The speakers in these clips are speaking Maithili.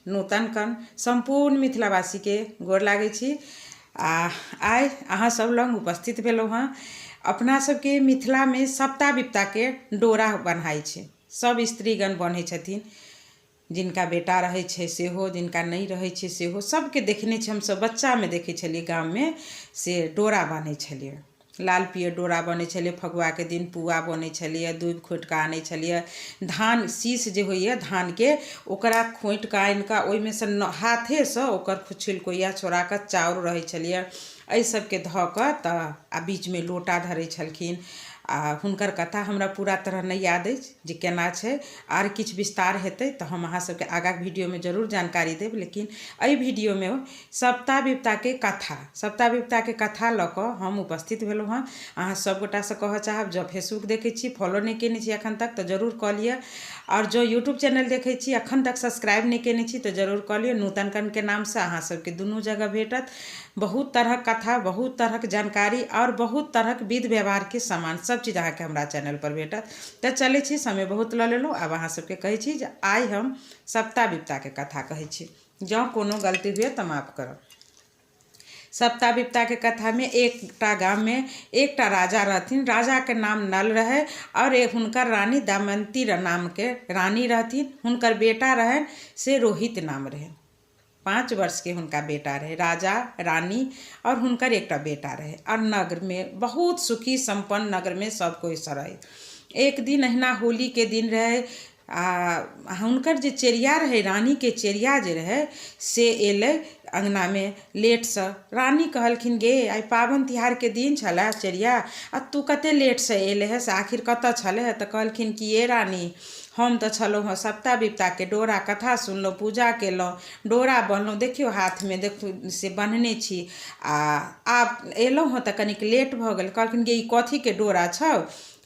नूतन कन सम्पूर्ण मिथिलावासीके गोर लागै छी। आ आइ अहाँ सब लग उपस्थित भेलहुँ हँ। अपना सबके मिथिलामे सप्ता विपताके डोरा बन्हाइ छै, सब स्त्रीगण बन्है छथिन, जिनका बेटा रहै छै सेहो, जिनका नहि रहै छै सेहो, सबके देखने छियै हमसब। बच्चामे देखै छलियै गाममे से डोरा बान्है छलियै, लाल पियर डोरा बनै छलै। फगुआके दिन पुआ बनै छलैए, दूबि खोँटि कऽ आनै छलियै। धान शीश जे होइए धानके, ओकरा खोँटि कऽ आनि कऽ ओहिमे सँ हाथेसँ ओकर छिलकोइया छोड़ा कऽ चाउर रहै छलैए, एहि सबके धऽ कऽ तऽ आ बीचमे लोटा धरै छलखिन। आ हुनकर कथा हमरा पूरा तरह नहि याद अछि जे केना छै। आर किछु विस्तार हेतै तऽ हम अहाँ सबके आगाँके वीडियोमे जरूर जानकारी देब, लेकिन एहि वीडियोमे सप्ता विपताके कथा, सप्ता विपताके कथा लऽ कऽ हम उपस्थित भेलहुँ हँ। अहाँ सब गोटासँ कहऽ चाहब, जँ फेसबुक देखै छी, फॉलो नहि केने छी एखन तक, तऽ जरूर कऽ लिअ, आओर जँ यूट्यूब चैनल देखै छी, एखन तक सब्सक्राइब नहि केने छी, तऽ जरूर कऽ लिअ। नूतन कणके नामसँ अहाँ सबके दुनू जगह भेटत बहुत तरहक कथा, बहुत तरहक जानकारी आओर बहुत तरहक विध व्यवहारके सामान, सब चीज अहाँके हमरा चैनलपर भेटत। तऽ चलै छी, समय बहुत लऽ लेलहुँ। आब अहाँ सबके कहै छी जे आइ हम सप्ता विपताके कथा कहै छी। जँ कोनो गलती हुए तऽ माफ करब। सप्ता विपताके कथामे एकटा गाममे एकटा राजा रहथिन। राजाके नाम नल रहै आओर हुनकर रानी दमयन्ती नामके रानी रहथिन। हुनकर बेटा रहनि से रोहित नाम रहै। 5 वर्षके हुनका बेटा रहै। राजा रानी आओर हुनकर एकटा बेटा रहै, आओर नगरमे बहुत सुखी सम्पन्न नगरमे सब कोइ रहै। एक दिन अहिना होलीके दिन रहै, आ हुनकर जे चेरिया रहै, रानीके चेरिया जे रहै, से एलै अङ्गनामे लेटसँ। रानी कहलखिन, गे, आइ पाबनि तिहारके दिन छलै चेरिया, आ तू कते लेटसँ एलै हे, से आखिर कतऽ छलै हे? तऽ कहलखिन कि ये रानी, हम तऽ छलहुँ हँ सप्ता विपताके डोरा कथा सुनलहुँ, पूजा केलहुँ, डोरा बन्हलहुँ, देखियौ हाथमे देखू से बन्हने छी, आ आब एलहुँ हँ तऽ कनिक लेट भऽ गेल। कहलखिन, गे, ई कथीके डोरा छौ?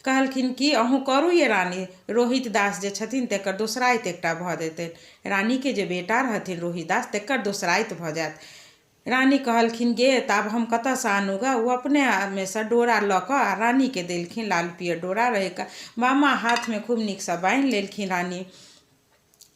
कहलखिन कि अहूँ करू ये रानी, रोहित दास जे छथिन तकर दोसराइत एकटा भऽ जेतनि। रानीके जे बेटा रहथिन रोहित दास, तकर दोसराइत भऽ जायत। रानी कहलखिन, गे, तऽ आब हम कतऽसँ आनू गऽ? ओ अपनेमे सँ डोरा लऽ कऽ आ रानीके देलखिन। लाल पियर डोरा रहै, बामा हाथमे खूब नीकसँ बान्हि लेलखिन रानी,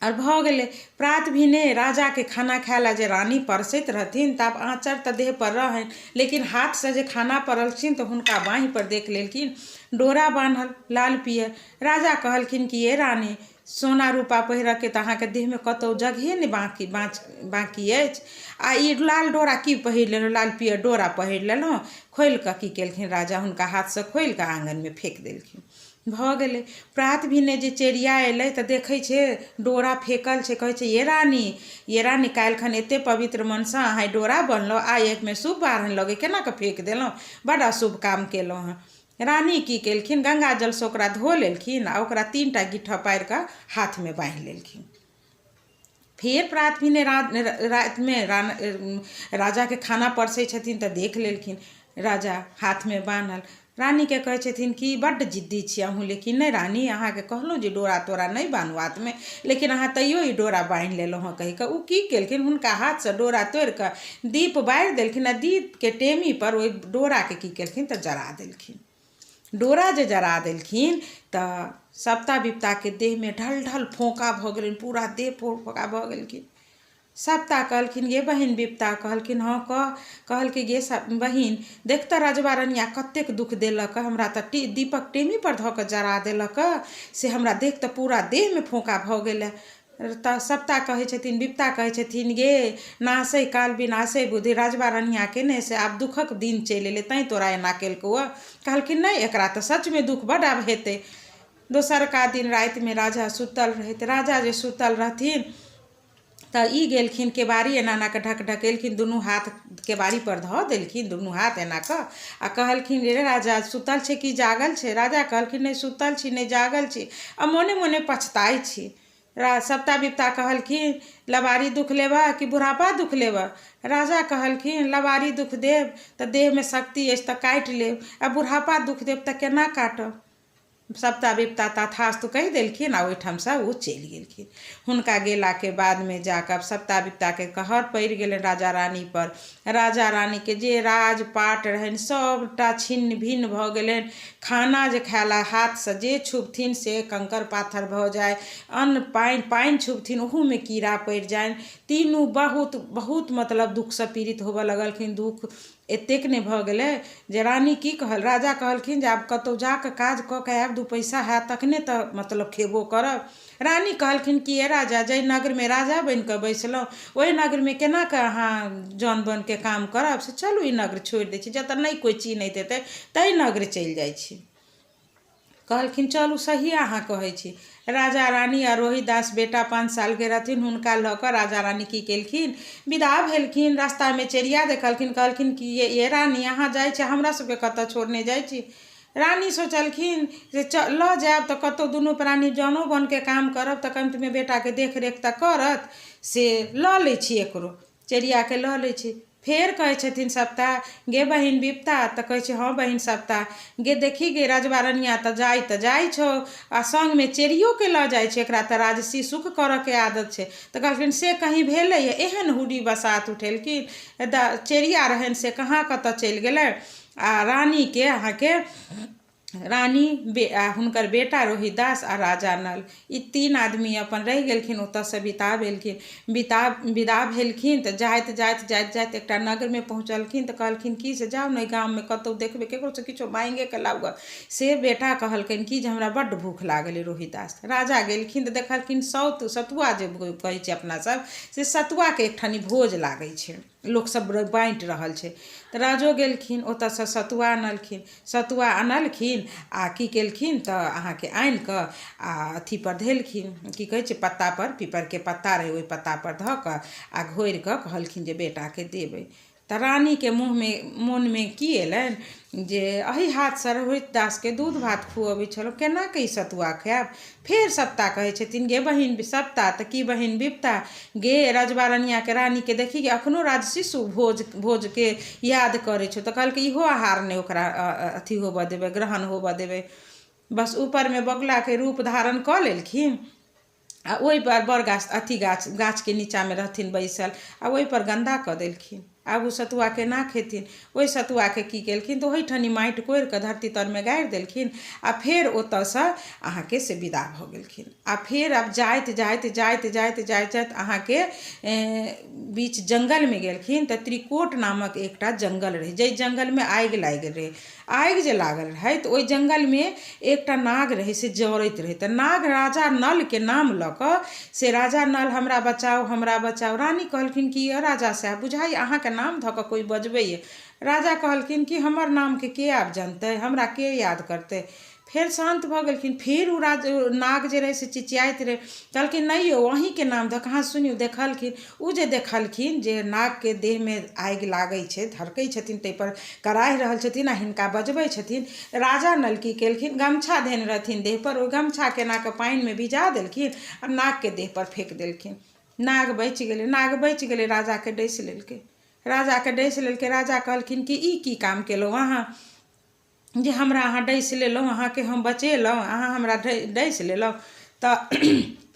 आओर भऽ गेलै। प्रात भेने राजाके खाना खाय लए जे रानी परसैत रहथिन, तऽ आब आँचर तऽ देहपर रहनि, लेकिन हाथसँ जे खाना परसलखिन तऽ हुनका बाँहिपर देख लेलखिन डोरा बान्हल लाल पियर। राजा कहलखिन कि ये रानी, सोना रूपा पहिरऽके तऽ अहाँके देहमे कतहु जगहे नहि बाँकी बाँकी अछि, आ ई लाल डोरा की पहिर लेलहुँ, लाल पियर डोरा पहिर लेलहुँ? खोलि कऽ की केलखिन राजा, हुनका हाथसँ खोलि कऽ आङ्गनमे फेक देलखिन। भऽ गेलै। प्रात भेने जे चेरिया एलै तऽ देखै छै डोरा फेकल छै। कहै छै, ये रानी, ये रानी, काल्हिखन एते पवित्र मनसँ अहाँ ई डोरा बन्हलहुँ, आइ एकमे शुभ बाढ़नि लगै, केना कऽ फेक देलहुँ? बड्ड अशुभ काम केलहुँ हँ। रानी की केलखिन, गंगा जलसँ ओकरा धो लेलखिन आ ओकरा 3टा गिट्ठा पारि कऽ हाथमे बान्हि लेलखिन। फेर प्रात भेने रातिमे राजाके खाना परसै छथिन तऽ देख लेलखिन राजा हाथमे बान्हल। रानीके कहै छथिन कि बड्ड जिद्दी छी अहूँ, लेकिन नहि रानी, अहाँके कहलहुँ जे डोरा तोरा नहि बान्हू हाथमे, लेकिन अहाँ तैयो ई डोरा बान्हि लेलहुँ हँ कहि कऽ ओ की केलखिन, हुनका हाथसँ डोरा तोड़ि कऽ दीप बारि देलखिन आ दीपके टेमीपर ओहि डोराके की केलखिन तऽ जरा देलखिन। डोरा जे जरा देलखिन तऽ सप्ता विपताके देहमे ढल ढल फोका भऽ गेलनि, पूरा देह फोका भऽ गेलखिन। सप्ता कहलखिन, गे बहिन विपता। कहलखिन, हँ कह। कहलकै, गे बहिन, देख तऽ रजवा रनिया कतेक दुख देलक, हमरा तऽ दीपक टेमीपर धऽ कऽ जरा देलक, से हमरा देख तऽ पूरा देहमे फोका भऽ गेलै। तऽ सप्ता कहै छथिन, विपता कहै छथिन, गे, नाशै काल विनाशै बुद्धि, रजवा रनियाके ने से आब दुखक दिन चलि एलै, तैँ तोरा एना केलकौ। कहलखिन, नहि, एकरा तऽ सचमे दुख बड्ड आब हेतै। दोसरका दिन रातिमे राजा सुतल रहथि। राजा जे सुतल रहथिन तऽ ई गेलखिन, केबाड़ी एना एना कऽ ढक ढकेलखिन, दुनू हाथ केबाड़ीपर धऽ देलखिन, दुनू हाथ एना कऽ, आ कहलखिन, रे राजा, सुतल छै कि जागल छै? राजा कहलखिन, नहि सुतल छी, नहि जागल छी, आ मोने मोने पछताइ छी। सप्ता विपता कहलखिन, लबारी दुख लेबह कि बुढ़ापा दुख लेबह? राजा कहलखिन, लबारी दुख देब तऽ देहमे शक्ति अछि तऽ काटि लेब, आ बुढ़ापा दुख देब तऽ केना काटब? सप्ता विपता तथास्तु कहि देलखिन आ ओहिठामसँ ओ चलि गेलखिन। हुनका गेलाके बादमे जाकऽ सप्ता विपताके कहर पड़ि गेलनि राजा रानीपर। राजा रानीके जे राजपाट रहनि सभटा छिन्न भिन्न भऽ गेलनि। खाना जे खाय लए हाथसँ जे छुबथिन से कंकड़ पाथर भऽ जाय, अन्न पानि, पानि छुबथिन ओहूमे कीड़ा पड़ि जानि। तीनू बहुत बहुत मतलब दुःखसँ पीड़ित होबय लगलखिन। दुःख एतेक नहि भऽ गेलै जे रानी की कहल, राजा कहलखिन जे आब कतहु जा कऽ काज कऽ कऽ आयब, दू पैसा हैत तखने तऽ मतलब खेबो करब। रानी कहलखिन कि हे राजा, जाहि नगरमे राजा बनि कऽ बैसलहुँ ओहि नगरमे केना कऽ अहाँ जन बोनिके काम करब, से चलू ई नगर छोड़ि दै छी, जतऽ नहि कोइ चिन्हैत हेतै ताहि नगर चलि जाइ छी। कहलखिन चलू सही अहाँ कहै छी। राजा रानी आ रोहिदास बेटा 5 सालके रहथिन, हुनका लऽ कऽ राजा रानी की केलखिन, विदा भेलखिन। रास्तामे चेरिया देखलखिन, कहलखिन कि ये रानी अहाँ जाइ छी, हमरा सबके कतऽ छोड़ने जाइ छी। रानी सोचलखिन जे लऽ जायब तऽ कतहु दुनू प्राणी जनो बोनिके काम करब तऽ कमतमे बेटाके देखरेख तऽ करत, से लऽ लै छी एकरो चेरियाके लऽ लै छी। फेर कहै छथिन सप्ता, गे बहिन विपता, तऽ कहै छै हँ बहिन सप्ता, गे देखी गे रजबा रनिया तऽ जाइ तऽ जाइ छौ आ सङ्गमे चेरियोके लऽ जाइ छै, एकरा तऽ राजसी सुख करऽके आदत छै। तऽ कहलखिन से कहीं भेलैए, एहन हुडी बसात उठेलखिन, चेरिया रहनि से कहाँ कतऽ चलि गेलै आ रानीके अहाँके रानी बे आ हुनकर बेटा रोहिदास आ राजा नल ई तीन आदमी अपन रहि गेलखिन। ओतयसँ बिता भेलखिन, बिता विदा भेलखिन तऽ जाइत जाइत जाइत जाइत एकटा नगरमे पहुँचलखिन। तऽ कहलखिन कि से जाउ ने गाममे कतहु देखबै ककरोसँ किछो माँगिके लाउ गऽ। से बेटा कहलकनि कि जे हमरा बड्ड भूख लागल अइ रोहिदास। राजा गेलखिन तऽ देखलखिन सौत सतुआ जे कहै छियै अपना सब, से सतुआके एकठाम भोज लागै छै, लोकसभ बाँटि रहल छै। तऽ राजो गेलखिन, ओतयसँ सतुआ अनलखिन। सतुआ अनलखिन आ की केलखिन तऽ अहाँके आनि कऽ आ अथीपर धेलखिन, की कहै छै पत्तापर, पीपरके पत्ता रहै ओहि पत्तापर धऽ कऽ आ घोरि कऽ कहलखिन जे बेटाके देबै। तऽ रानीके मुँहमे मोनमे की अयलनि जे एहि हाथसँ रोहित दासके दूध भात खुअबै छलहुँ, केना कऽ ई सतुआ खायब। फेर सप्ता कहै छथिन गे बहिन सप्ता, तऽ की बहिन विपता, गे रजबा रनियाके रानीके देखी गे अखनो राजशिशु भोजके याद करै छौ। तऽ कहलकै इहो आहार नहि ओकरा अथी होबऽ देबै, ग्रहण होबऽ देबै। बस ऊपरमे बगुलाके रूप धारण कऽ लेलखिन आ ओहिपर बड़ गाछ अथी गाछ गाछके नीचाँमे रहथिन बैसल आ ओहिपर गन्दा कऽ देलखिन। आब ओ सतुआ केना खेथिन? ओहि सतुआके की केलखिन तऽ ओहिठनी माटि कोरि कऽ धरती तरमे गाड़ि देलखिन आ फेर ओतयसँ अहाँके से विदा भऽ गेलखिन। आ फेर आब जाइत जाइत जाइत जाइत जाइत जाइत अहाँके बीच जङ्गलमे गेलखिन तऽ त्रिकोट नामक एकटा जङ्गल रहै, जाहि जङ्गलमे आगि लागि गेल रहै। आगि जे लागल रहै तऽ ओहि जङ्गलमे एकटा नाग रहै से जरैत रहै। तऽ नाग राजा नलके नाम लऽ कऽ से राजा नल हमरा बचाउ, हमरा बचाउ। रानी कहलखिन कि यौ राजा साहेब, बुझाइए अहाँके नाम धऽ कऽ कोइ बजबैए। राजा कहलखिन कि हमर नामके के आब जनतै, हमरा के याद करतै। फेर शान्त भऽ गेलखिन। फेर ओ राज नाग जे रहै से चिचियाइत रहै। कहलखिन नहि यौ अहीँके नाम धऽ कऽ अहाँ सुनियौ। देखलखिन ओ जे देखलखिन जे नागके देहमे आगि लागै छै, धड़कै छथिन, ताहिपर कराहि रहल छथिन आ हिनका बजबै छथिन। राजा नल की केलखिन, गमछा धेने रहथिन देहपर, ओहि गमछाके एना कऽ पानिमे भिजा देलखिन आ नागके देहपर फेक देलखिन। नाग बचि गेलै, नाग बचि गेलै, राजाके डसि लेलकै, राजाके डसि लेलकै। राजा कहलखिन कि ई की काम केलहुँ अहाँ, जे हमरा अहाँ डसि लेलहुँ, अहाँके हम बचेलहुँ, अहाँ हमरा डसि लेलहुँ। तऽ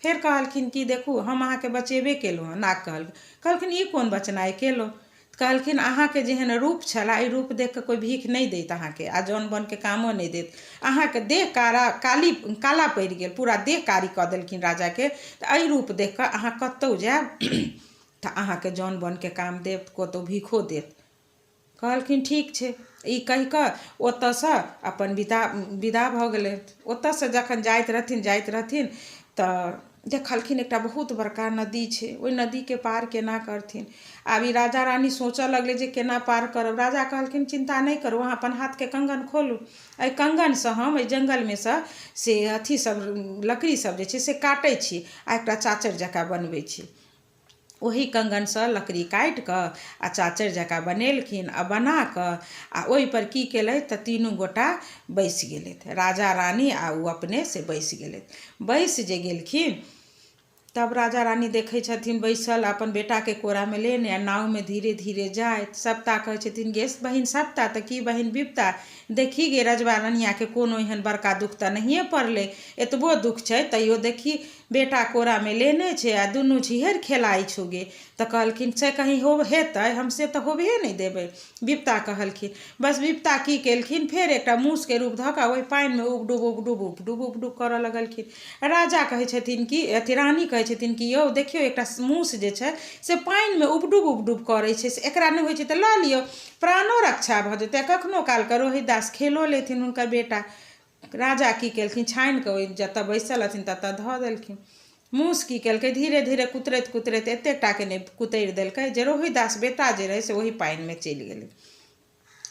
फेर कहलखिन कि देखू हम अहाँके बचेबे केलहुँ हँ। नाग कहलखिन, कहलखिन ई कोन बचनाइ केलहुँ। कहलखिन अहाँके जेहन रूप छलए ई रूप देख कऽ कोइ भीख नहि दैत अहाँके आ जन बोनिके कामो नहि देत, अहाँके देह कारा काली काला पड़ि गेल, पूरा देह कारी कऽ देलखिन राजाके। तऽ एहि रूप देख कऽ अहाँ कतहु जायब तऽ अहाँके जन बोनिके काम देत, कतहु भीखो देत। कहलखिन ठीक छै। ई कहि कऽ ओतयसँ अपन विदा विदा भऽ गेलै। ओतयसँ जखन जाइत रहथिन जाइत रहथिन तऽ देखलखिन एकटा बहुत बड़का नदी छै, ओहि नदीके पार केना करथिन। आब ई राजा रानी सोचऽ लगलै जे केना पार करब। राजा कहलखिन चिन्ता नहि करू, अहाँ अपन हाथके कङ्गन खोलू, एहि कङ्गनसँ हम एहि जङ्गलमे सँ से अथी सब लकड़ी सब जे छै से काटै छी आ एकटा चाँचर जकाँ बनबै छी। ओही कङ्गनसँ लकड़ी काटि कऽ आ चाँचर जकाँ बनेलखिन आ बना कऽ आ ओहिपर की केलथि तऽ तीनू गोटा बैसि गेलथि, राजा रानी आ ओ अपने से बैसि गेलथि। बैसि जे गेलखिन तब राजा रानी देखै छथिन बैसल अपन बेटाके कोरामे लेने आ नावमे धीरे धीरे जाइत। सप्ता कहै छथिन, गे बहिन सप्ता, तऽ की बहिन विपता, देखी गे रजवा रनियाके कोनो एहन बड़का दुख तऽ नहिए पड़लै, एतबो दुख छै तैयो देखी बेटा कोरामे लेने छै आ दुनू झिहरि खेलाइ छौ गे। तऽ कहलखिन, से कहीं हो हेतै, हम से तऽ होबहे नहि देबै, विपता कहलखिन। बस विपता की केलखिन, फेर एकटा मूसके रूप धऽ कऽ ओहि पानिमे उबडुब उबडुब उबडुब उबडुब करऽ लगलखिन। राजा कहै छथिन कि अथी रानी कहै छथिन कि यौ देखियौ, एकटा मूस जे छै से पानिमे उबडुब उबडुब करै छै, से एकरा नहि होइ छै तऽ लऽ लियौ, प्राणो रक्षा भऽ जेतै, कखनो कालके रोहितदास खेलो लेथिन हुनकर बेटा। राजा की केलखिन, छानि कऽ ओहि जतऽ बैसल रहथिन ततऽ धऽ देलखिन। मूस की केलकै, धीरे धीरे कुतरैत कुतरैत एतेक टाके नहि कुतरि देलकै जे रोहिदास बेटा जे रहै से ओहि पानिमे चलि गेलै।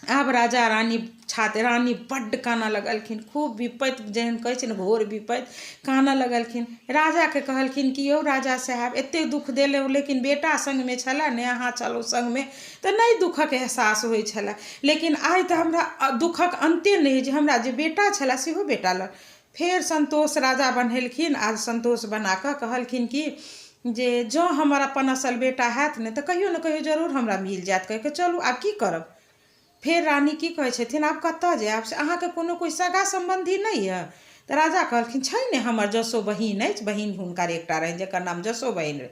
आब राजा रानी छाते रानी बड्ड कानऽ लगलखिन, खूब विपत्ति जेहन कहै छै ने घोर विपत्ति, कानऽ लगलखिन। राजाके कहलखिन कि यौ राजा साहेब, एतेक दुःख देलहुँ, लेकिन बेटा सङ्गमे छलए ने, अहाँ छलहुँ सङ्गमे तऽ नहि दुःखक एहसास होइ छलए, लेकिन आइ तऽ हमरा दुःखक अन्ते नहि होइ जे हमरा जे बेटा छलए सेहो बेटा लऽ। फेर सन्तोष राजा बन्हेलखिन आ सन्तोष बना कऽ कहलखिन कि जे जँ हमर अपन असल बेटा हैत ने तऽ कहियो ने कहियो जरूर हमरा मिल जायत, कहि कऽ चलू आब की करब। फेर रानी की कहै छथिन, आब कतऽ जायब, से अहाँके कोनो कोइ सगा सम्बन्धी नहि यऽ? तऽ राजा कहलखिन, छै ने, हमर जसो बहिन अछि। बहिन हुनकर एकटा रहनि जकर नाम जसो बहिन रहै।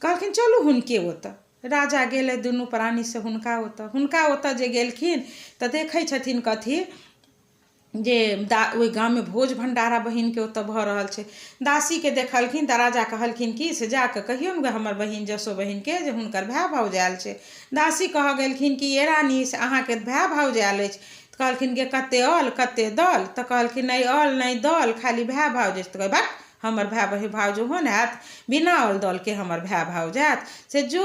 कहलखिन, चलू हुनके ओतऽ। राजा गेलै दुनू प्राणी से हुनका ओतऽ। हुनका ओतऽ जे गेलखिन तऽ देखै छथिन कथी जे दा ओहि गाममे भोज भण्डारा बहिनके ओतऽ भऽ रहल छै। दासीके देखलखिन तऽ राजा कहलखिन कि से जा कऽ कहियौन गे हमर बहिन जसो बहिनके जे हुनकर भाय भाउज आयल छै। दासी कहऽ गेलखिन कि ये रानी, से अहाँके भाय भाउज आयल अछि। तऽ कहलखिन, गे कते अल कते दल? तऽ कहलखिन, नहि अल नहि दल, खाली भाय भाउज अछि। तऽ कहै, भक, हमर भाय बहिन भाउज ओहन हैत, बिना अल दलके हमर भाय भाउज आयत? से जो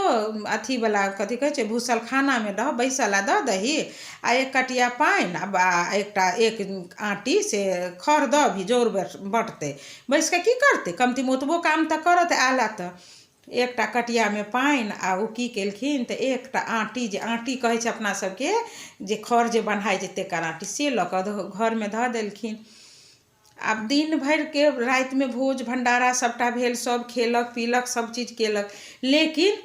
अथीवला कथी कहै छै भूसल खानामे दह बैसल आ दऽ दही आ एक कटिया पानि आ एकटा एक आँटी से खर दऽ भी जौर बँटतै, बैस कऽ की करतै, कमतीमे ओतबो काम तऽ करत आयल तऽ। एकटा कटियामे पानि आ ओ की केलखिन तऽ एकटा आँटी, जे आँटी कहै छै अपना सबके जे खर जे बन्हाइ छै तेकर आँटी, से लऽ कऽ घरमे धऽ देलखिन। आब दिन भरिके रातिमे भोज भण्डारा सभटा भेल, सभ खेलक पीलक, सभ चीज केलक, लेकिन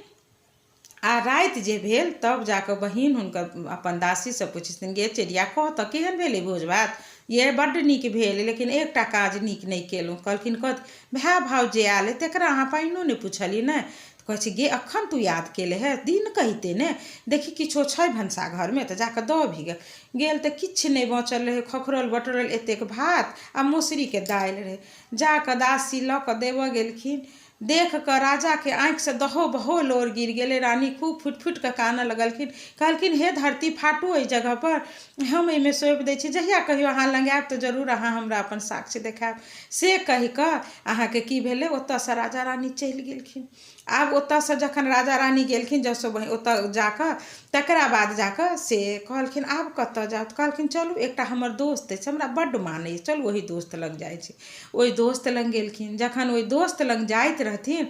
आ राति जे भेल तब जाकऽ बहिन हुनकर अपन दासीसँ पुछै छथिन, गे चिड़िया, कह तऽ केहन भेलै भोज भात? ये बड्ड नीक भेल, लेकिन एकटा काज नीक नहि केलहुँ। कहलखिन, कथी? भाय भाउज जे आयल अइ तकरा अहाँ पानिओ नहि पुछलियै ने? तऽ कहै छै, गे एखन तू याद केले हे, दिन कहिते ने देखी किछो छै भनसा घरमे तऽ जाकऽ दऽ अबही गे। गेल तऽ किछु नहि बचल रहै, खखरल बटोरल एतेक भात आ मसुरीके दालि रहै। जा कऽ दासी लऽ कऽ देबऽ गेलखिन, देख कऽ राजाके आँखिसँ दहो बहो लोर गिर गेलै। रानी खूब फुटि फुटि कऽ कानऽ लगलखिन। कहलखिन, हे धरती फाटू, एहि जगहपर हम एहिमे सौंपि दै छी, जहिया कहियो अहाँ लग आयब तऽ जरूर अहाँ हमरा अपन साक्ष्य देखायब। से कहि कऽ अहाँके की भेलै, ओतयसँ राजा रानी चलि गेलखिन। आब ओतयसँ जखन राजा रानी गेलखिन जसो बहिन ओतय जा कऽ, तकरा बाद जा कऽ से कहलखिन, आब कतय जाउ? तऽ कहलखिन, चलू एकटा हमर दोस्त अछि, हमरा बड्ड मानैए, चलू ओही दोस्त लग जाइ छी। ओहि दोस्त लग गेलखिन। जखन ओहि दोस्त लग जाइत रहथिन,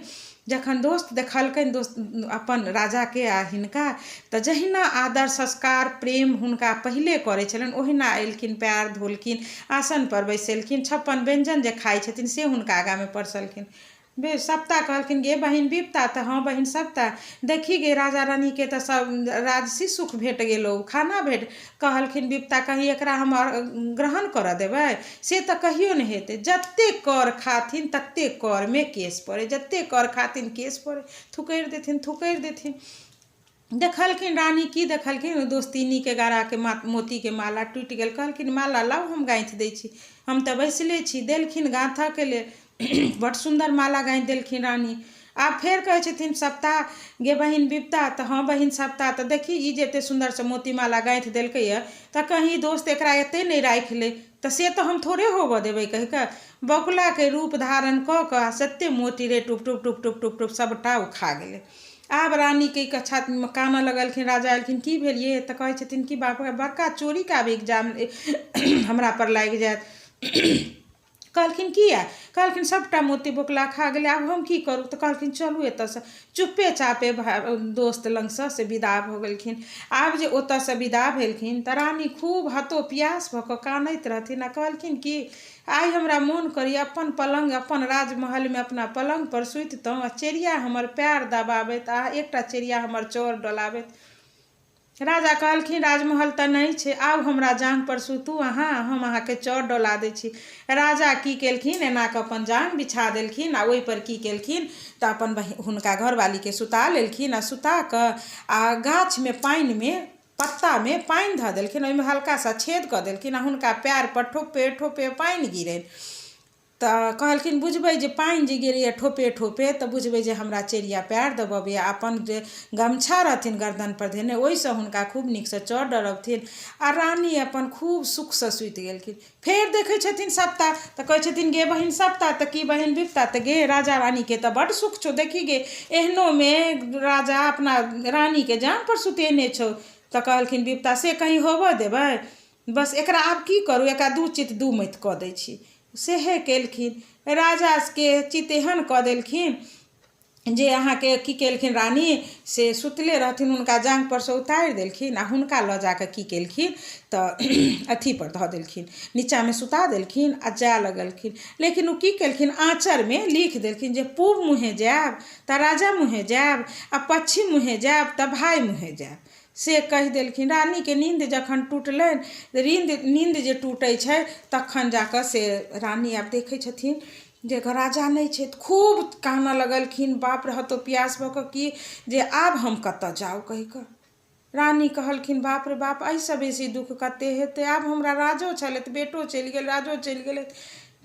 जखन दोस्त देखलकनि दोस्त अपन राजाके आ हिनका, तऽ जहिना आदर संस्कार प्रेम हुनका पहिले करै छलनि ओहिना एलखिन, पएर धोलखिन, आसनपर बैसेलखिन, 56 व्यञ्जन जे खाइ छथिन से हुनका आगाँमे परसलखिन। बे सप्ता कहलखिन, गे बहिन विपता, तऽ हँ बहिन सप्ता, देखी गे राजा रानीके तऽ सब राजसी सुख भेट गेलौ, खाना भेट। कहलखिन विपता, कहीं एकरा हम ग्रहण करऽ देबै? से तऽ कहियो नहि हेतै। जतेक कर खाथिन ततेक करमे केश पड़ै, जतेक कर खाथिन केश पड़ै, थुकरि देथिन, थुकरि देथिन। देखलखिन रानी, की देखलखिन, दोस्तिनीके गराके मोतीके माला टूटि गेल। कहलखिन, माला लाउ, हम गाँथि दै छी, हम तऽ बैसले छी। देलखिन गाँथऽके लेल, बड्ड सुन्दर माला गाँथि देलखिन रानी। आब फेर कहै छथिन सप्ताह, गे बहिन विपता, तऽ हँ बहिन सप्ताह, तऽ देखी ई जे एते सुन्दरसँ मोती माला गाँथि देलकैए तऽ कहीं दोस्त एकरा एतै नहि राखि लै, तऽ से तऽ हम थोड़े होबऽ देबै, कहि कऽ बगुलाके रूप धारण कऽ कऽ आ सत्ते मोती रे टुप टुप टुप टुप टुप टुप सभटा ओ खा गेलै। आब रानीके कच्छामे कानऽ लगलखिन। राजा एलखिन, की भेल ये? तऽ कहै छथिन कि बाप रे, बड़का चोरीके आब एग्जाम हमरा पर लागि जायत। कहलखिन किया? कहलखिन सभटा मोती बोकला खा गेलै, आब हम की करू? तऽ कहलखिन चलू एतऽसँ। चुप्पे चापे दोस्त लगसँ से विदा भऽ गेलखिन। आब जे ओतऽसँ विदा भेलखिन तऽ रानी खूब हतो पियास भऽ कऽ कानैत रहथिन आ कहलखिन कि आइ हमरा मोन करैए अपन पलङ्ग, अपन राजमहलमे अपना पलङ्गपर सुतितहुँ आ चेरिया हमर पएर दबाबैत आ एकटा चेरिया हमर चौर डोलाबैत। राजा कहलखिन राजमहल तऽ नहि छै, आउ हमरा जाँघपर सुतू अहाँ, हम अहाँके चौर डोला दै छी। राजा की केलखिन, एना कऽ अपन जाँघ बिछा देलखिन आ ओहिपर की केलखिन तऽ अपन हुनका घरवालीके सुता लेलखिन आ सुता कऽ आ गाछमे पानिमे पत्तामे पानि धऽ देलखिन, ओहिमे हल्का सा छेद कऽ देलखिन आ हुनका पएरपर ठोपे ठोपे पानि गिरनि। तऽ कहलखिन बुझबै जे पानि जे गिरैए ठोपे ठोपे तऽ बुझबै जे हमरा चेरिया पएर दबबैए। अपन जे गमछा रहथिन गरदनपर धेने ओहिसँ हुनका खूब नीकसँ चर डरबथिन आ रानी अपन खूब सुखसँ सुति गेलखिन। फेर देखै छथिन सप्ता तऽ कहै छथिन गे बहिन सप्ता, तऽ की बहिन विपता, तऽ गे राजा रानीके तऽ बड्ड सुख छौ, देखही गे एहनोमे राजा अपना रानीके जाँघपर सुतेने छौ। तऽ कहलखिन विपता से कहीं होबऽ देबै, बस एकरा आब की करू, एकरा दू चित दू मति कऽ दै छी। सेहे केलखिन, राजाके चित एहन कऽ देलखिन जे अहाँके की केलखिन रानी से सुतले रहथिन हुनका जाँघपर सँ उतारि देलखिन आ हुनका लऽ जा कऽ की केलखिन तऽ अथीपर धऽ देलखिन, नीचाँमे सुता देलखिन आ जाय लगलखिन। लेकिन ओ की केलखिन आँचरमे लिख देलखिन जे पूब मुँहे जायब तऽ राजा मुँहे जायब आ पच्छिम मुँहे जायब तऽ भाय मुँहे जायब, से कहि देलखिन। रानीके नीन्द जखन टुटलनि, नीन्द जे टूटै छै तखन जा कऽ से रानी आब देखै छथिन जे राजा नहि छथि। खूब कानऽ लगलखिन, बाप रे हतो पियास भऽ कऽ कि जे आब हम कतऽ जाउ कहि कऽ। रानी कहलखिन बाप रे बाप एहिसँ बेसी दुःख कते हेतै, आब हमरा राजो छलथि बेटो चलि गेल राजो चलि गेलथि।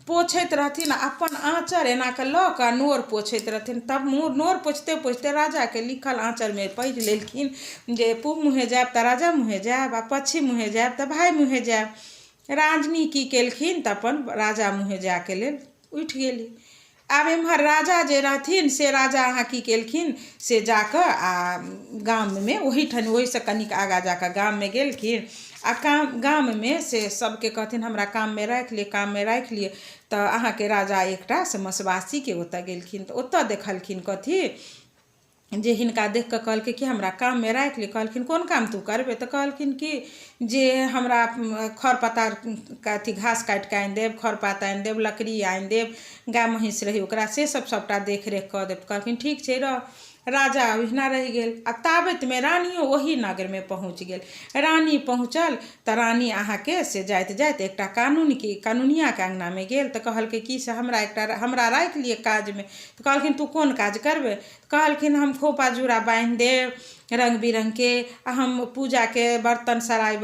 पोछैत रहथिन आ अपन आँचर एना कऽ लऽ कऽ नोर पोछैत रहथिन। तब नोर पोछिते पोछिते राजाके लिखल आँचरमे पढ़ि लेलखिन जे पूब मुँहे जायब तऽ राजा मुँहे जायब आ पच्छिम मुँहे जायब तऽ भाय मुँहे जायब। रानी की केलखिन तऽ अपन राजा मुँहे जायके लेल उठि गेली। आब एम्हर राजा जे रहथिन से राजा अहाँ की केलखिन से जा कऽ आ गाममे ओहीठाम ओहिसँ कनिक आगाँ जा कऽ गाममे गेलखिन आ गाममे से सभके कहथिन हमरा काममे राखि लिअ, काममे राखि लिअ। तऽ अहाँके राजा एकटा से मसबासीके ओतऽ गेलखिन तऽ ओतऽ देखलखिन कथी जे हिनका देख कऽ कहलकै कि हमरा काममे राखि ले। कहलखिन कोन काम तू करबै? तऽ कहलखिन कि जे हमरा खर पतार अथी घास काटि कऽ आनि देब, खर पात आनि देब, लकड़ी आनि देब, गाय महीँस रहै ओकरा से सब सभटा देखरेख कऽ देब। कहलखिन ठीक छै रह। राजा ओहिना रहि गेल आ ताबतमे रानियो ओही नगरमे पहुँच गेल। रानी पहुँचल तऽ रानी अहाँके से जाइत जाइत एकटा कानूनके कानूनियाके अङ्गनामे गेल तऽ कहलकै कि से हमरा एकटा हमरा राखि लिअ काजमे। तऽ कहलखिन तू कोन काज करबै? कहलखिन हम खोपा जूड़ा बान्हि देब रङ्ग बिरङ्गके आ हम पूजाके बर्तन सराइ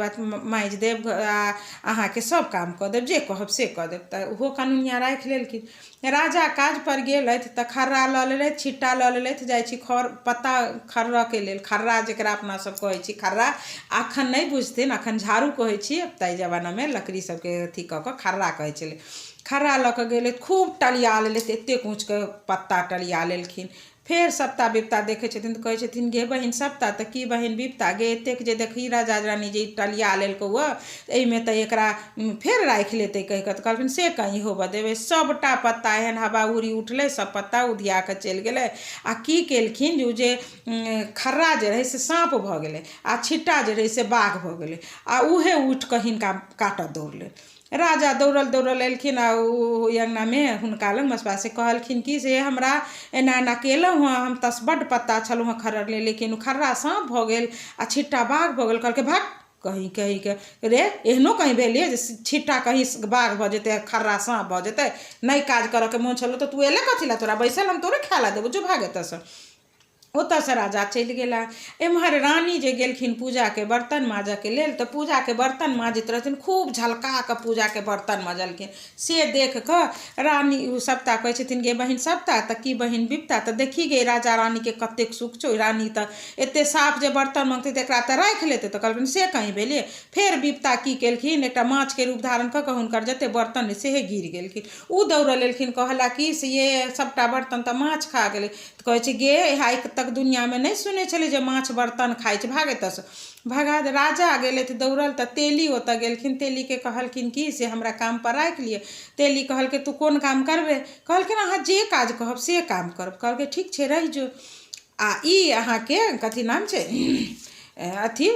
माँजि देब आ अहाँके सभ काम कऽ देब, जे कहब से कऽ देब। तऽ ओहो कानूनिया राखि लेलखिन। राजा काजपर गेलथि तऽ खर्रा लऽ लेलथि, छिट्टा लऽ लेलथि, जाइ छी खर पत्ता खर्रऽके लेल। खर्रा जकरा अपना सभ कहै छी खर्रा, एखन नहि बुझथिन, एखन झाड़ू कहै छी, ताहि जमानामे लकड़ी सभके अथी कऽ कऽ खर्रा कहै छलै। खर्रा लऽ कऽ गेलथि, खूब टलिया लेलथि, एतेक ऊँचके पत्ता टलिया लेलखिन। फेर सप्ता बिपता देखै छथिन तऽ कहै छथिन गे बहिन सप्ता, तऽ की बहिन बिपता गे, एतेक जे देखही राजा रानी जे ई टलिया लेलकौ हँ, एहिमे तऽ एकरा फेर राखि लेतै कहि कऽ। तऽ कहलखिन से कहीं होबऽ देबै। सभटा पत्ता एहन हवा उड़ी उठलै, सभ पत्ता उधिया कऽ चलि गेलै। आ की केलखिन जे ओ जे खर्रा जे रहै से साँप भऽ गेलै आ छिट्टा जे रहै से बाघ भऽ गेलै आ उएह उठि कऽ हिनका काटऽ दौड़लै। राजा दौड़ल दौड़ल एलखिन आ ओहि अङ्गनामे हुनका लग मसबा से कहलखिन कि से हमरा एना एना केलहुँ हँ, हम तऽ बड्ड पत्ता छलहुँ हँ खरड़ने, लेकिन ओ खर्रा साँप भऽ गेल आ छिट्टा बाघ भऽ गेल। कहलकै भक कहीं कहींके रे, एहनो कहीं भेलै जे छिट्टा कहीं बाघ भऽ जेतै आ खर्रा साँप भऽ जेतै? नहि काज करऽके मोन छलौ तऽ तू एले कथी लए? तोरा बैसल हम तोरे खाय लए देबौ, जो भाग एतऽसँ। ओतऽसँ राजा चलि गेला। एम्हर रानी जे गेलखिन पूजाके बर्तन माँजऽके लेल तऽ पूजाके बर्तन माँजैत रहथिन, खूब झलका कऽ पूजाके बर्तन मजलखिन। से देख कऽ रानी ओ सप्ता कहै छथिन गे बहिन सप्ता, तऽ की बहिन बिपता, तऽ देखही गे राजा रानीके कतेक सुख छौ, रानी तऽ एते साफ जे बर्तन मँगतै तऽ एकरा तऽ राखि लेतै। तऽ कहलखिन से कहीं भेलै? फेर बिपता की केलखिन, एकटा माछके रूप धारण कऽ कऽ हुनकर जते बर्तन रहै सेहे गिर गेलखिन। ओ दौड़ल एलखिन, कहला कि से ये सभटा बर्तन तऽ माछ खा गेलै। तऽ कहै छै गे, आइ तऽ तक दुनिआँमे नहि सुनने छलै जे माछ बर्तन खाइ छै। भाग एतऽसँ, भगा दे। राजा गेलथि दौड़ल तऽ तेली ओतऽ गेलखिन। तेलीके कहलखिन कि से हमरा कामपर राखि लिअ। तेली कहलकै, तू कोन काम करबै? कहलखिन, अहाँ जे काज कहब से काम करब। कहलकै, ठीक छै, रहि जो। आ ई अहाँके कथी नाम छै, अथी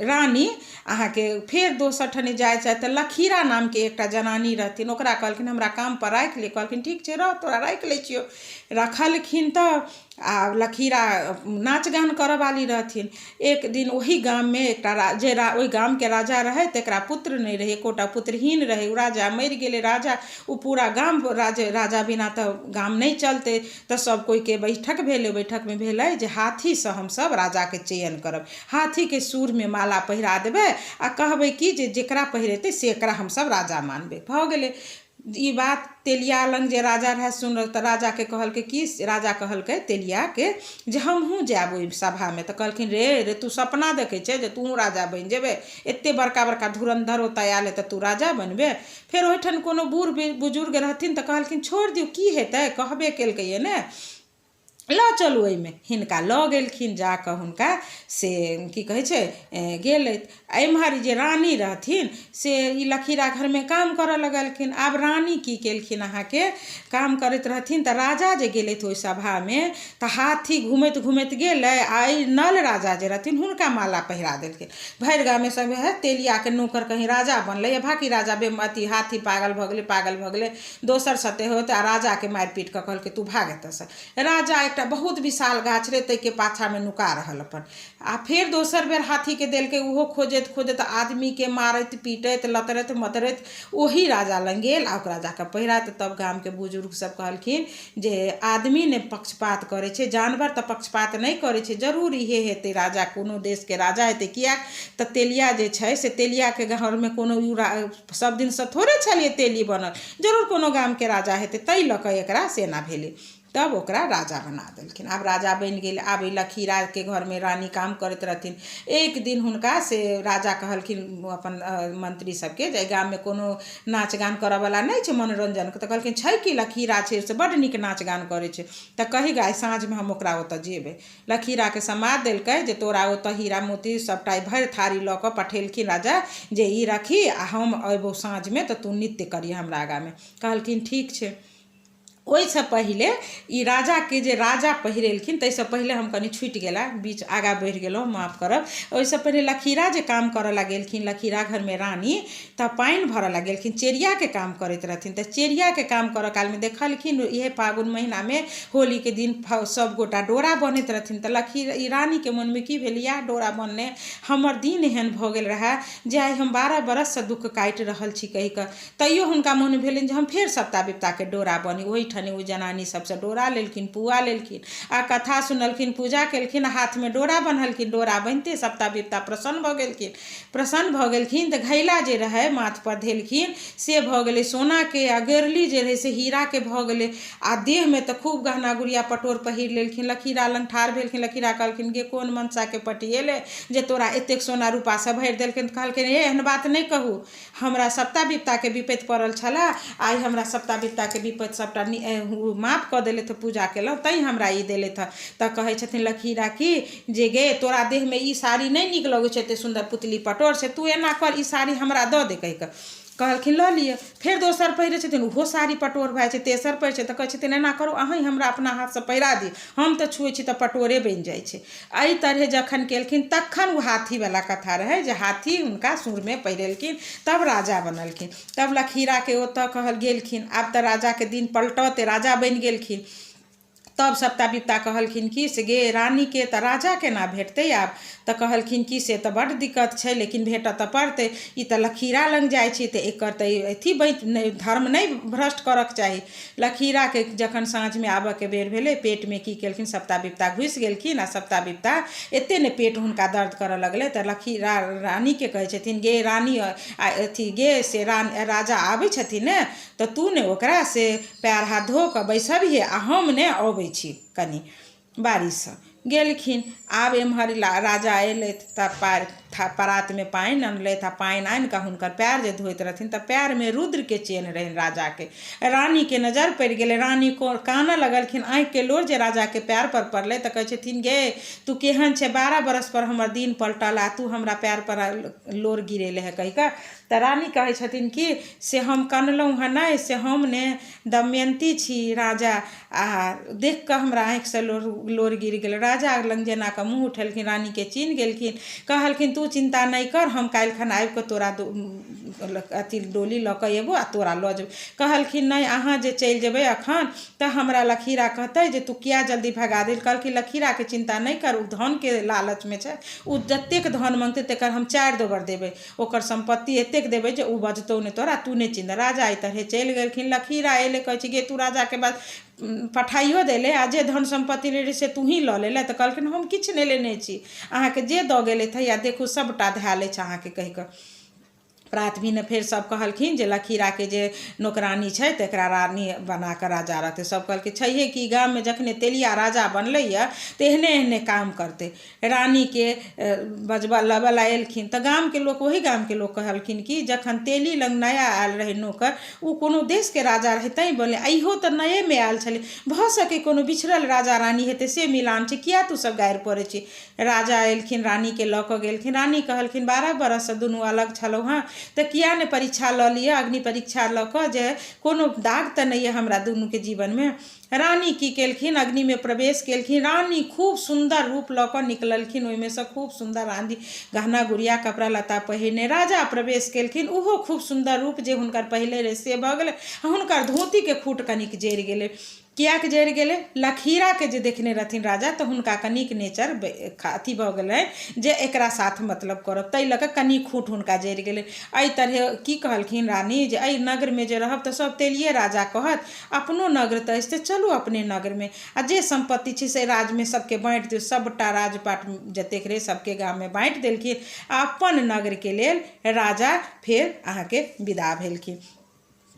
रानी अहाँके फेर दोसर ठनी जाइ छथि तऽ लखीरा नामके एकटा जनानी रहथिन, ओकरा कहलखिन, हमरा कामपर राखि ले। कहलखिन, ठीक छै, रह, तोरा राखि लै छियौ। रखलखिन तऽ आ लखीरा नाच गान करऽवाली रहथिन। एक दिन ओही गाममे एकटा जे ओहि गामके राजा रहै, तकरा पुत्र नहि रहै एकोटा, पुत्रहीन रहै ओ राजा। मरि गेलै राजा, ओ पूरा गाम राजा बिना तऽ गाम नहि चलतै। तऽ सब कोइके बैठक भेलै। बैठकमे भेलै जे हाथीसँ हमसब राजाके चयन करब। हाथीके सूरमे माला पहिरा देबै आ कहबै कि जे जकरा पहिरेतै से एकरा हमसब राजा मानबै। भऽ गेलै ई बात। तेलिया लग जे राजा रहै सुनल तऽ राजाके कहलकै कि, राजा कहलकै तेलियाके जे हमहूँ जायब ओहि सभामे। तऽ कहलखिन, रे रे, तू सपना देखै छै जे तूहूँ राजा बनि जेबै? एते बड़का बड़का धुरन्धर ओतऽ आयल तऽ तू राजा बनबे? फेर ओहिठाम कोनो बूढ़ बुजुर्ग रहथिन तऽ कहलखिन, छोड़ि दियौ, की हेतै? कहबे केलकैए ने, लऽ चलू एहिमे। हिनका लऽ गेलखिन, जा कऽ हुनका से की कहै छै गेलथि। एम्हर जे रानी रहथिन से ई लखीरा घरमे काम करऽ लगलखिन। आब रानी की केलखिन अहाँके, काम करैत रहथिन तऽ राजा जे गेलथि ओहि सभामे तऽ हाथी घुमैत घुमैत गेलै आ एहि नल राजा जे रहथिन हुनका माला पहिरा देलखिन। भरि गाममे सब है, तेलियाके नौकर कहीं राजा बनलै, भाकी राजा बे अथी हाथी पागल भऽ गेलै, पागल भऽ गेलै। दोसर सते होत आ राजाके मारि पीट कऽ कहलकै, तू भाग एतऽसँ। राजा एकटा बहुत विशाल गाछ रहै, ताहिके पाछामे नुका रहल अपन। आ फेर दोसर बेर हाथीके देलकै, ओहो खोजैत खोजैत आदमीके मारैत पीटैत लतरैत मतरैत ओही राजा लग गेल आ ओकरा जाकऽ पहिरा। तऽ तब गामके बुजुर्ग सब कहलखिन जे आदमी ने पक्षपात करै छै, जानवर तऽ पक्षपात नहि करै छै, जरूर इहे हेतै राजा, कोनो देशके राजा हेतै। किएक तऽ तेलिया जे छै से तेलियाके घरमे कोनो सब दिनसँ थोड़े छलियै तेली बनल, जरूर कोनो गामके राजा हेतै, ताहि लऽ कऽ एकरा से एना भेलै। तब ओकरा राजा बना देलखिन। आब राजा बनि गेल। आब ई लखीराके घरमे रानी काम करैत रहथिन। एक दिन हुनका से राजा कहलखिन अपन मंत्री सबके जे एहि गाममे कोनो नाच गान करऽवला नहि छै मनोरञ्जनके? तऽ कहलखिन, छै कि, लखीरा छै से बड्ड नीक नाच गान करै छै। तऽ कही आइ साँझमे हम ओकरा ओतऽ जेबै। लखीराके समाद देलकै जे तोरा ओतऽ हीरा मोती सबटा भरि थारी लऽ कऽ पठेलखिन राजा जे ई रखी आ हम अयबौ साँझमे तऽ तू नृत्य करिहे हमरा आगाँमे। कहलखिन, ठीक छै। ओहिसँ पहिले ई राजाके जे राजा पहिरेलखिन ताहिसँ पहिले हम कनि छुटि गेला, बीच आगाँ बढ़ि गेलहुँ, माफ करब। ओहिसँ पहिले लखीरा जे काम करऽ लए गेलखिन लखीरा घरमे रानी, तऽ पानि भरऽ लए गेलखिन, चेरियाके काम करैत रहथिन। तऽ चेरियाके काम करऽ कालमे देखलखिन, इएह फागुन महिनामे होलीके दिन सब गोटा डोरा बन्हैत रहथिन। तऽ लखी ई रानीके मोनमे की भेल, इएह डोरा बन्हने हमर दिन एहन भऽ गेल रहए जे आइ हम 12 बरससँ दुःख काटि रहल छी कहि कऽ। तैयो हुनका मोनमे भेलनि जे हम फेर सप्ता विपताके डोरा बन्ही। ओहिठनी ओ जनानी सबसँ डोरा लेलखिन, पुआ लेलखिन आ कथा सुनलखिन, पूजा केलखिन, हाथमे डोरा बन्हलखिन। डोरा बन्हिते सप्ता विपता प्रसन्न भऽ गेलखिन। प्रसन्न भऽ गेलखिन तऽ घैला जे रहै माथपर धेलखिन से भऽ गेलै सोनाके आ गेरली जे रहै से हीराके भऽ गेलै। आ देहमे तऽ खूब गहना गुड़िया पटोर पहिर लेलखिन। लखीरा लग ठाढ़ भेलखिन। लखीरा कहलखिन, गे, कोन मनसाके पटिएलै जे तोरा एतेक सोना रूपासँ भरि देलखिन? तऽ कहलखिन, हे, एहन बात नहि कहू, हमरा सप्ता विपताके विपत्ति पड़ल छलए, आइ हमरा सप्ता विपताके विपत्ति सभटा माफ कऽ देलथि, पूजा केलहुँ तैँ हमरा ई देलथि हँ। तऽ कहै छथिन लखीरा कि जे गे, तोरा देहमे ई साड़ी नहि नीक लगै छै, एतेक सुन्दर पुतली पटोर से तू एना कर, ई साड़ी हमरा दऽ दे कहि कऽ। कहलखिन, लऽ लिअ। फेर दोसर पहिरै छथिन, ओहो साड़ी पटोर भऽ जाइ छै। तेसर पहिरै छै तऽ कहै छथिन, एना करू, अहीँ हमरा अपना हाथसँ पहिरा दी, हम तऽ छुए छी तऽ पटोरे बनि जाइ छै। एहि तरहे जखन केलखिन तखन ओ हाथीवला कथा रहै जे हाथी हुनका सूँढ़मे पहिरेलखिन, तब राजा बनलखिन। तब लखीराके ओतऽ कहल गेलखिन। आब तऽ राजाके दिन पलटते, राजा बनि गेलखिन। तब सप्ता विपता कहलखिन कि से गे, रानीके तऽ राजा केना भेटतै आब? तऽ कहलखिन कि से तऽ बड्ड दिक्कत छै, लेकिन भेटऽ तऽ पड़तै। ई तऽ लखीरा लग जाइ छी तऽ एकर तऽ अथी नहि, धर्म नहि भ्रष्ट करऽके चाही। लखीराके जखन साँझमे आबऽके बेर भेलै, पेटमे की केलखिन, सप्ता विपता घुसि गेलखिन आ सप्ता विपता एते ने पेट हुनका दर्द करऽ लगलै। तऽ लखीरा रानीके कहै छथिन, गे रानी, अथी गे, से राजा आबै छथिन ने तऽ तू ने ओकरा से पएर हाथ धो कऽ बैसबिहे आ हम ने अबै छी कनि बाड़ीसँ। गेलखिन। आब एम्हर राजा एलथि तऽ पाएर परातमे पानि अनलथि आ पानि आनि कऽ हुनकर पएर जे धोइत रहथिन तऽ पएरमे रुद्रके चेन्ह रहनि राजाके। रानीके नजर पड़ि गेलै। रानी कानऽ लगलखिन। आँखिके लोर जे राजाके पएर पर पड़लै तऽ कहै छथिन, गे तू केहन छै, 12 बरस पर हमर दिन पलटल आ तू हमरा पएर पर लोर गिरेले है कहि कऽ। तऽ रानी कहै छथिन कि से हम कनलहुँ हँ नहि, से हम ने दमयन्ती छी राजा, आ देख कऽ हमरा आँखिसँ लोर लोर गिर गेल। राजा लग जेना कऽ मुँह उठेलखिन, रानीके चिन्ह गेलखिन। कहलखिन, तू चिन्ता नहि कर, हम काल्हिखन आबि कऽ तोरा अथी डोली लऽ कऽ एबो आ तोरा लऽ जेबौ। कहलखिन, नहि, अहाँ जे चलि जेबै अखन तऽ हमरा लखीरा कहतै जे तू किया जल्दी भगा देल। कहलखिन, लखीराके चिन्ता नहि कर, ओ धनके लालचमे छै। ओ जतेक धन मङ्गतै तकर हम 4 दोबर देबै। ओकर सम्पत्ति एतेक देबै जे ओ बजतौ नहि तोरा, तू नहि चिन्ता। राजा एहि तरहे चलि गेलखिन। लखीरा एलै, कहै छै, गे तू राजाके बात पठाइयो देले आ जे धन सम्पत्ति लेले से तूही लऽ लेले। तऽ कहलखिन, हम किछु नहि लेने छी, अहाँके जे दऽ गेलथि हे या देखू सभटा धएल अछि अहाँके कहि कऽ। प्रात भेने फेर सब कहलखिन जे लखीराके जे नौकरानी छै तकरा रानी बना कऽ राजा रखतै। सब कहलकै, छैहे कि गाममे जखने तेलिया राजा बनलैए तऽ एहने एहने काम करतै। रानीके बजबऽ लबऽ लए एलखिन तऽ गामके लोक, ओही गामके लोक कहलखिन कि जखन तेली लग नया आयल रहै नौकर, ओ कोनो देशके राजा रहै तैँ बनलै, आ इहो तऽ नयेमे आयल छलै। भऽ सकै कोनो बिछड़ल राजा रानी हेतै से मिलान छै। किया तू सब गारि पड़ै छी? राजा एलखिन, रानीके लऽ कऽ गेलखिन। रानी कहलखिन, 12 बरससँ दुनू अलग छलहुँ हँ तऽ किया नहि परीक्षा लऽ लिअ, अग्नि परीक्षा लऽ कऽ जे कोनो दाग तऽ नहि यऽ हमरा दुनूके जीवनमे। रानी की केलखिन, अग्निमे प्रवेश केलखिन। रानी खूब सुन्दर रूप लऽ कऽ निकललखिन ओहिमेसँ, खूब सुन्दर रानी, गहना गुड़िया कपड़ा लत्ता पहिरने। राजा प्रवेश केलखिन, ओहो खूब सुन्दर रूप जे हुनकर पहिले रहै से भऽ गेलै। हुनकर धोतीके खूट कनिक जरि गेलै। किएक जरि गेलै? लखीराके जे देखने रहथिन राजा तऽ हुनका कनिक नेचर अथी भऽ गेलै जे एकरा साथ मतलब करब, ताहि लऽ कऽ कनि खूट हुनका जरि गेलै। एहि तरहे की कहलखिन रानी जे एहि नगरमे जे रहब तऽ सभ तेलिए राजा कहत, अपनो नगर तऽ अछि, तऽ चलू अपने नगरमे आ जे सम्पत्ति छै से राजमे सबके बाँटि दियौ। सभटा राजपाट जतेक रहै सबके गाममे बाँटि देलखिन आ अपन नगरके लेल राजा फेर अहाँके विदा भेलखिन।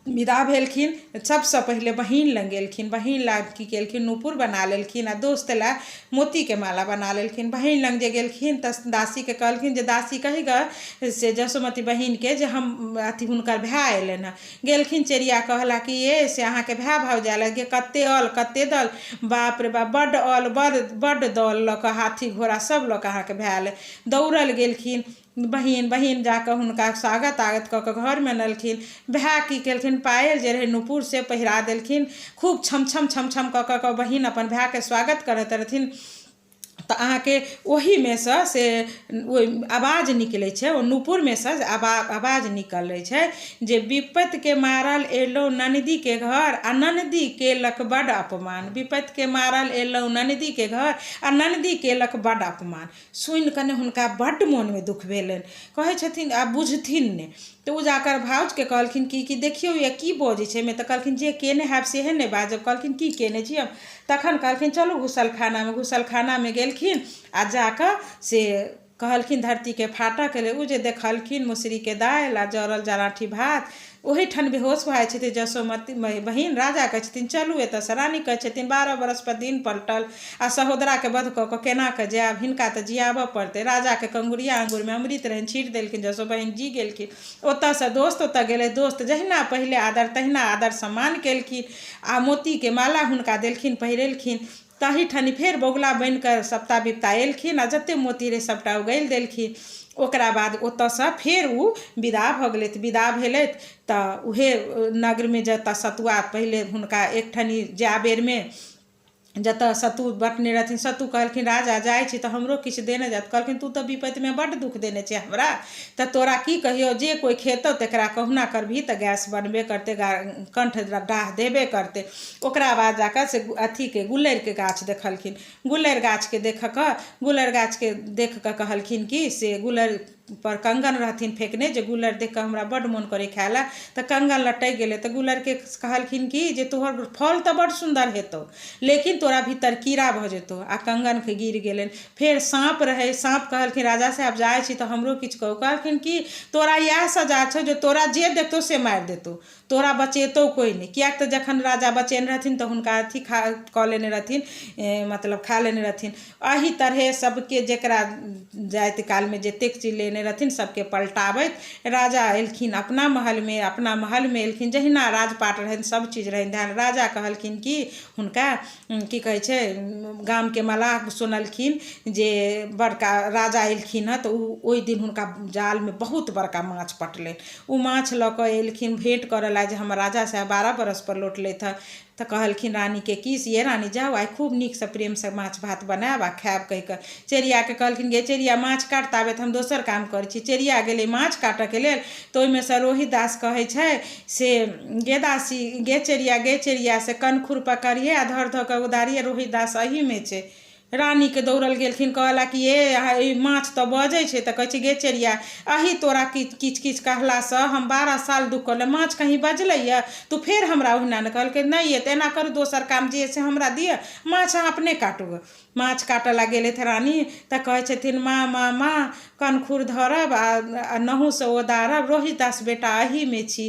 विदा भेलखिन, सबसँ पहिले बहिन लग गेलखिन। बहिन लए की केलखिन, नूपुर बना लेलखिन आ दोस्त लए मोतीके माला बना लेलखिन। बहिन लग जे गेलखिन तऽ दासीके कहलखिन जे दासी कही गऽ से जसोमति बहिनके जे हम अथी हुनकर भाय अयलनि हँ। गेलखिन चेरिया, कहला कि ये से अहाँके भाय भाउज आयल गे, कते अल कते दल, बाप रे बाप बड्ड अल बड्ड बड्ड दल लऽ कऽ हाथी घोड़ा सब लऽ कऽ अहाँके भाय आयल। दौड़ल गेलखिन बहिन। बहिन जाकऽ हुनका स्वागत आगत कऽ कऽ घरमे अनलखिन। भाय की केलखिन, पायल जे रहै नूपुर से पहिरा देलखिन। खूब छम छम छम छम कऽ कऽ बहिन अपन भायके स्वागत करैत रहथिन तऽ अहाँके ओहीमे सँ से ओहि आवाज निकलै छै, ओ नूपुरमे सँ आवाज निकलै छै जे विपत्तिके मारल एलहुँ ननदीके घर आ ननदी केलक बड्ड अपमान। विपत्तिके मारल एलहुँ ननदीके घर आ ननदी केलक बड्ड अपमान। सुनि कऽ ने हुनका बड्ड मोनमे दुःख भेलनि। कहै छथिन आब बुझथिन नहि तऽ ओ जाकर भाउजके कहलखिन कि कि देखियौ ये की बजै छै एहिमे। तऽ कहलखिन, जे केने हैब सेहे ने बाजब। कहलखिन, की केने छी हम? तखन कहलखिन, चलू घुसलखानामे। घुसलखानामे गेलखिन आ जाकऽ से कहलखिन धरतीके फाटक एलै। ओ जे देखलखिन मुसरीके दालि आ जरल जराठी भात, ओहीठाम बेहोश भऽ जाइ छथिन जसोमति बहिन। राजा कहै छथिन, चलू एतऽसँ। रानी कहै छथिन, 12 बरस पर दिन पलटल आ सहोदराके वध कऽ कऽ केना कऽ जायब? हिनका तऽ जियाबऽ पड़तै। राजाके कंगुरिया आङ्गुरमे अमृत रहनि, छीट देलखिन, जसो बहिन जी गेलखिन। ओतऽसँ दोस्त ओतऽ गेलै। दोस्त जहिना पहिले आदर तहिना आदर सम्मान केलखिन आ मोतीके माला हुनका देलखिन, पहिरेलखिन। तही ठनी फेर बगुला बनि कऽ सप्ता बिपता एलखिन आ जते मोती रहै सभटा उगलि देलखिन। ओकरा बाद ओतऽसँ फेर ओ विदा भऽ गेलथि। विदा भेलथि तऽ उहे नगरमे जतऽ सतुआ पहिले हुनका एकठनी जाय बेरमे जतऽ सत्तू बँटने रहथिन, सत्तू कहलखिन, राजा जाइ छी तऽ हमरो किछु देने जायत। कहलखिन, तू तऽ विपत्तिमे बड्ड दुःख देने छै हमरा, तऽ तोरा की कहियौ, जे कोइ खेतौ तकरा कहुना करबिही तऽ गैस बनबे करतै, कण्ठ डाह देबे करतै। ओकरा बाद जाकऽ से अथीके गुल्लरिके गाछ देखलखिन। गुल्लरि गाछके देख कऽ, गुल्लरि गाछके देख कऽ कहलखिन कि से गुल्लरि पर कंगन रहथिन फेकने जे गुलर देख कऽ हमरा बड्ड मोन करै खाय लए, तऽ कंगन लटकि गेलै। तऽ गुलरके कहलखिन कि जे तोहर फल तऽ बड्ड सुन्दर हेतौ, लेकिन तोरा भीतर कीड़ा भऽ जेतौ, आ कंगनके गिर गेलनि। फेर साँप रहै, साँप कहलखिन राजा साहेब जाइ छी तऽ हमरो किछु कहू। कहलखिन कि तोरा इएह सजा छौ जे तोरा जे देखतौ से मारि देतौ, तोरा बचेतौ कोइ नहि। किएक तऽ जखन राजा बचेने रहथिन तऽ हुनका अथी खा कऽ लेने रहथिन, मतलब खा लेने रहथिन। एहि तरहे सबके जकरा जाइत कालमे जतेक चीज लेने रहथिन सबके पलटाबैत राजा एलखिन अपना महलमे। अपना महलमे एलखिन, जहिना राजपाट रहनि सब चीज रहनि धयल। राजा कहलखिन कि हुनका की कहै छै, गामके मलाह सुनलखिन जे बड़का राजा एलखिन हँ, तऽ ओ ओहि दिन हुनका जालमे बहुत बड़का माछ पटलनि। ओ माछ लऽ कऽ एलखिन भेँट करऽ लए जे हमर राजा साहेब 12 बरसपर लौटलथि हँ। तऽ कहलखिन रानीके कि से ये रानी जाउ, आइ खूब नीकसँ प्रेमसँ माछ भात बनायब आ खायब कहि कऽ चेरियाके कहलखिन, गे चेरिया, माछ काट, ताबे हम दोसर काम करै छी। चेरिया गेलै माछ काटऽके लेल, तऽ ओहिमे सँ रोहित दास कहै छै से गे दासी, गे चेरिया, गे चेरिया, से कनखुर पकड़िहे आ धर धऽ कऽ उदारिहे, रोहित दास एहीमे छै। रानीके दौड़ल गेलखिन, कहला कि ए ई माछ तऽ बजै छै। तऽ कहै छै, गे चेरिया, अही तोरा किछु किछु किछु कहलासँ हम 12 साल दुःख करले, माछ कहीं बजलैए? तू फेर हमरा ओहिना ने कहलकै। नहि ये, तऽ एना करू, दोसर काम जे से हमरा दिअ, माछ अहाँ अपने काटू। माछ काटऽ लए गेलथि रानी, तऽ कहै छथिन, माँ माँ माँ, कनखुर धरब आ नहुँसँ ओदारब, रोहित दास बेटा एहीमे छी।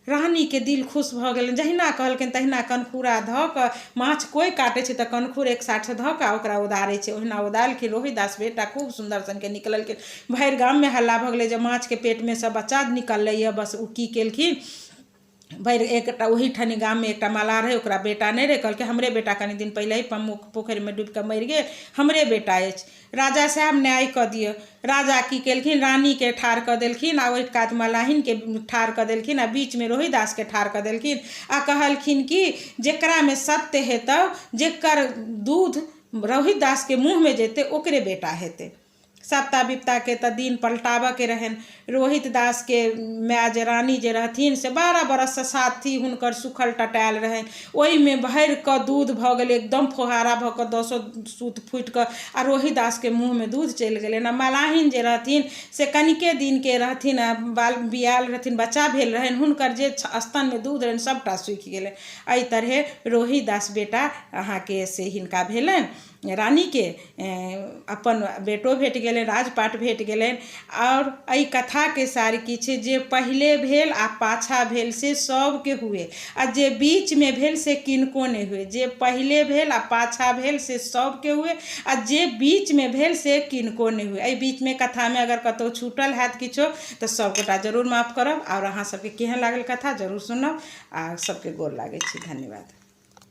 रानीके दिल खुश भऽ गेलनि। जहिना कहलखिन तहिना कनखुरा धऽ कऽ, माछ कोइ काटै छै तऽ कनखुर एक साइडसँ धऽ कऽ ओकरा उदारै छै, ओहिना उदारलखिन। रोहित दास बेटा खूब सुन्दर सनके निकललखिन। भरि गाममे हल्ला भऽ गेलै जे माछके पेटमे सँ बच्चा निकललैए। बस ओ की केलखिन, भरि एकटा ओहीठाम गाममे एकटा मलाह रहै, ओकरा बेटा नहि रहै। कहलकै, हमरे बेटा कनि दिन पहिले ही पोखरिमे डूबिकऽ मरि गेल, हमरे बेटा अछि, राजा साहेब न्याय कऽ दिअ। राजा की केलखिन, रानीके ठाढ़ कऽ देलखिन आ ओहि कात मलाहिनके ठाढ़ कऽ देलखिन आ बीचमे रोहिदासके ठाढ़ कऽ देलखिन आ कहलखिन कि जकरामे सत्य हेतौ, जेकर दूध रोहितदासके मुँहमे जेतै, ओकरे बेटा हेतै। सप्ता विपताके तऽ दिन पलटाबऽके रहनि। रोहित दासके माय जे रानी जे रहथिन से 12 बरससँ साथी हुनकर सुखल टटायल रहनि, ओहिमे भरि कऽ दूध भऽ गेलै, एकदम फोहारा भऽ कऽ दसो सूत फूटि कऽ आ रोहित दासके मुँहमे दूध चलि गेलनि। आ मलाहिन जे रहथिन से कनिके दिनके रहथिन आ बाल बियाल रहथिन, बच्चा भेल रहनि, हुनकर जे स्तनमे दूध रहनि सभटा सूखि गेलनि। एहि तरहे रोहित दास बेटा अहाँके से हिनका भेलनि। रानीके अपन बेटो भेट गेलनि, राजपाट भेट गेलनि। आओर एहि कथाके सार की छै? जे पहिले भेल आ पाछाँ भेल से सभके हुए, आ जे बीचमे भेल से किनको नहि हुए। जे पहिले भेल आ पाछाँ भेल से सभके हुए, आ जे बीचमे भेल से किनको नहि हुए। एहि बीचमे कथामे अगर कतहु छूटल हैत किछो तऽ सभगोटा जरूर माफ करब। आओर अहाँ सभके केहन लागल कथा जरूर सुनब आ सभके गोर लागै छी। धन्यवाद।